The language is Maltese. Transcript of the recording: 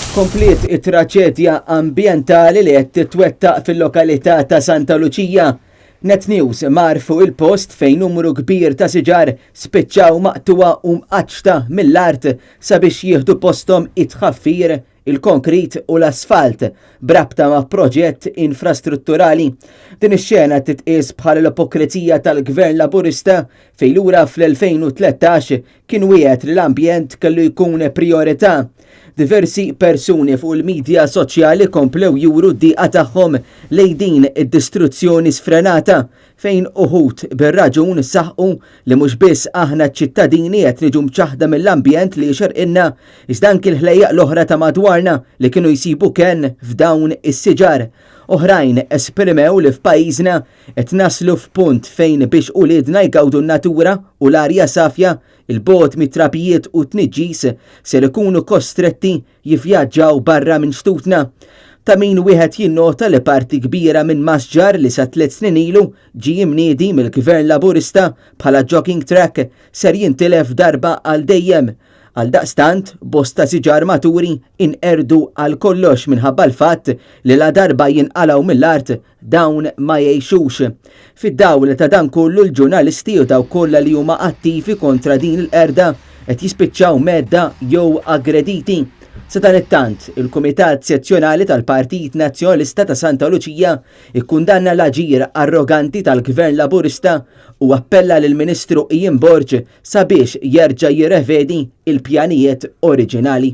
Kompliet it-traċedja ambjentali li qed titwettaq fil-lokalità ta' Santa Luċija. Net News mar fuq il-post fejn numru kbir ta' siġar spiċċaw maqtuwa u mqaċċta mill-art sabiex jieħdu posthom it-tħaffir, il-konkrit u l-asfalt b'rabta ma' proġett infrastrutturali. Din ix-xena titqies bħala l-ipokrezija tal-Gvern Laburista fejn lura fl-2013 kien wiegħed li l-ambjent kellu jkun prijorità. Diversi persuni fuq il-midja soċjali komplew juru d-diqa tagħhom lejn din id-distruzzjoni sfrenata fejn uħud bir-raġun saħqu li mhux biss aħna ċ-ċittadini qed niġu mċaħħda mill-ambjent li jixirqilna, iżda anki l-ħlejjaq l-oħra ta' madwarna li kienu jsibu kenn f'dawn is-siġar. Oħrajn esprimew li f'pajjiżna Qed naslu f'punt fejn biex uliedna jgawdu n-natura u l-arja safja, 'il bogħod mit-trabijiet u t-tniġġis, ser ikunu kostretti jivvjaġġaw barra minn xtutna. Ta' min wieħed jinnota li parti kbira minn masġar li sa tliet snin ilu ġie imniedi mill-Gvern Laburista bħala jogging track ser jintilef darba għal dejjem. Għaldaqstant, bosta siġar maturi inqerdu għal kollox minħabba l-fatt li ladarba jinqalgħu mill-art dawn ma jgħixux. Fid-dawl ta' dan kollu l-ġurnalisti u dawk kollha li huma attivi kontra din il-qerda qed jispiċċaw mhedda jew aggrediti. Sadanittant, il-Kumitat Sezzjonali tal-Partit Nazzjonalista ta' Santa Luċija ikkundanna l-aġir arroganti tal-Gvern Laburista u appella lill-Ministru Ian Borg sabiex jerġa' jirrevedi l-pjanijiet oriġinali.